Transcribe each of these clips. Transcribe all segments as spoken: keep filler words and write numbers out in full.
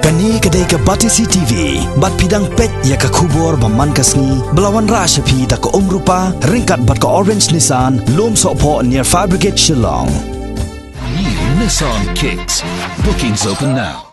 Kane ka dei ka Batesi T V, bad phi dang peit ïa ka khubor ba man ka sngi, ba la wanrah sha phi da ka Umrupa, ryngkat bad ka Orange Nissan, Lumsohphoh near Fire Brigade Shillong. New Nissan Kicks. Bookings open now.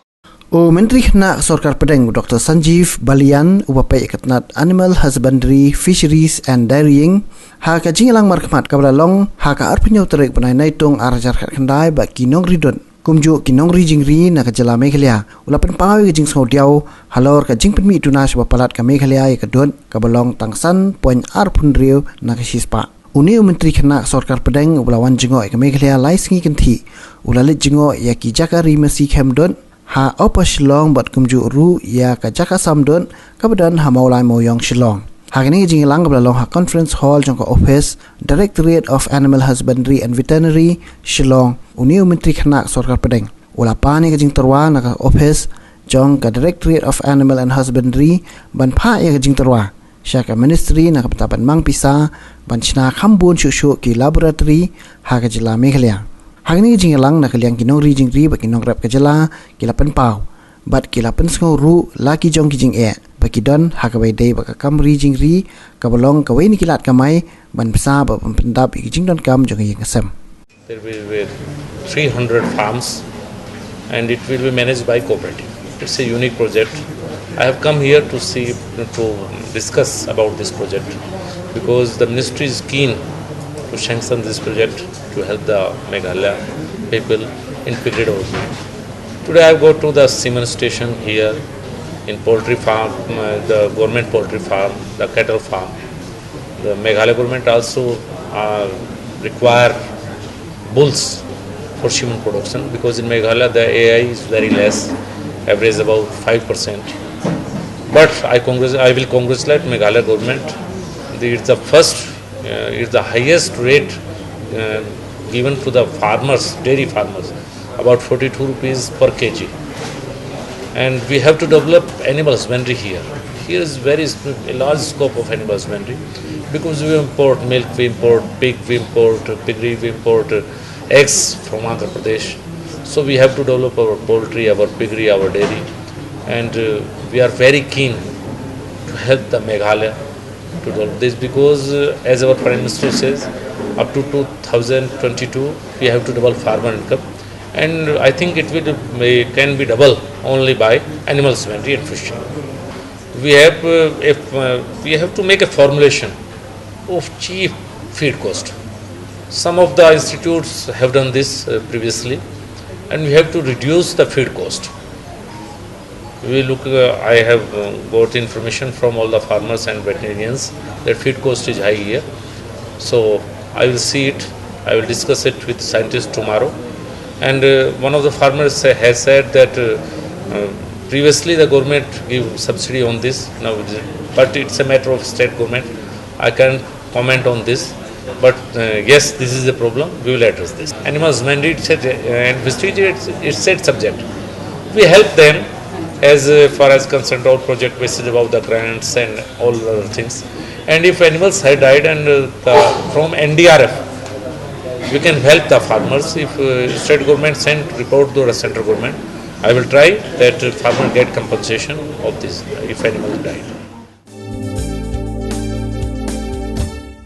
U Myntri Khynnah Sorkar Pdeng, u Doctor Sanjeev Balian, uba peit ïa ka tnat Animal Husbandry, Fisheries and Dairying, ha ka jingïalang markhmat kaba la long ha ka arphew hynñiew tarik bnai Naitung ar hajar khatkhyndai bad ki nongri dud, kumjuh ki nongri jingri na ka jylla Meghalaya, u la pynpaw ïa ka jingsngewdiaw halor ka jingpynmih duna shaba palat ka Meghalaya ïa ka dud, kaba long tang san point arphew hynriew na ka shispah. Une u Myntri Khynnah Sorkar Pdeng uba la wan jngoh ïa ka Meghalaya lai sngi kynthih, u la leit jngoh ïa ki jaka ri masi khem dud ha Upper Shillong bad kumjuh ruh ïa ka jaka sam dud kaba don ha Mawlai Mawiong Shillong. Ha kane ka jingïalang kaba la long ha Conference Hall jong ka ophis Directorate of Animal Husbandry and Veterinary, Shillong, une u Myntri Khynnah Sorkar Pdeng u la pan ïa ka jingtyrwa na ka ophis jong ka Directorate of Animal and Husbandry ban phah ïa ka jingtyrwa sha ka Ministry na ka bynta ban mang pisa ban shna kham bun shuh shuh ki laboratory ha ka jylla Meghalaya. Ha kane ka jingïalang, na ka liang ki nongri jingri bad ki nongrep ka jylla ki la pynpaw bad ki la pynsngew ruh la ki jong ki jingeh ba ki don ha kaba ïadei bad ka kam ri jingri, kaba long kawei na ki lad kamai ban bsa bad ban pyndap ïa ki jingdonkam jong ka ïing ka sem. There will be three hundred farms and it will be managed by cooperative. It's a unique project. I have come here to see, to discuss about this project because the ministry is keen to sanction this project to help the Meghalaya people in piggery development. Today I go to the semen station here in poultry farm, uh, the government poultry farm, the cattle farm. The Meghalaya government also uh, require bulls for semen production because in Meghalaya the A I is very less, average about five percent. But I, congratulate, I will congratulate Meghalaya government. The, it's the first, uh, it's the highest rate uh, given to the farmers, dairy farmers, about forty-two rupees per K G. And we have to develop animal husbandry here. Here is very sp- a large scope of animal husbandry because we import milk, we import pig, we import piggery, we import uh, eggs from Andhra Pradesh. So we have to develop our poultry, our piggery, our dairy, and uh, we are very keen to help the Meghalaya to develop this because, uh, as our Prime Minister says, up to two thousand twenty-two we have to double farmer income, and I think it will may, can be double only by animal husbandry and fishing. We have uh, if uh, we have to make a formulation of cheap feed cost. Some of the institutes have done this uh, previously, and we have to reduce the feed cost. We look, uh, I have uh, got information from all the farmers and veterinarians that feed cost is high here. So I will see it, I will discuss it with scientists tomorrow. And uh, one of the farmers sa- has said that uh, uh, previously the government give subsidy on this, now, but it's a matter of state government. I can't comment on this, but uh, yes, this is a problem. We will address this. Animals mandate said, uh, and vestige it's, it's said subject. We help them as uh, far as concerned all project basis about the grants and all other things. And if animals have died and uh, the, from N D R F, we can help the farmers. If uh, state government send report to the central government, I will try that uh, farmer get compensation of this if animal died.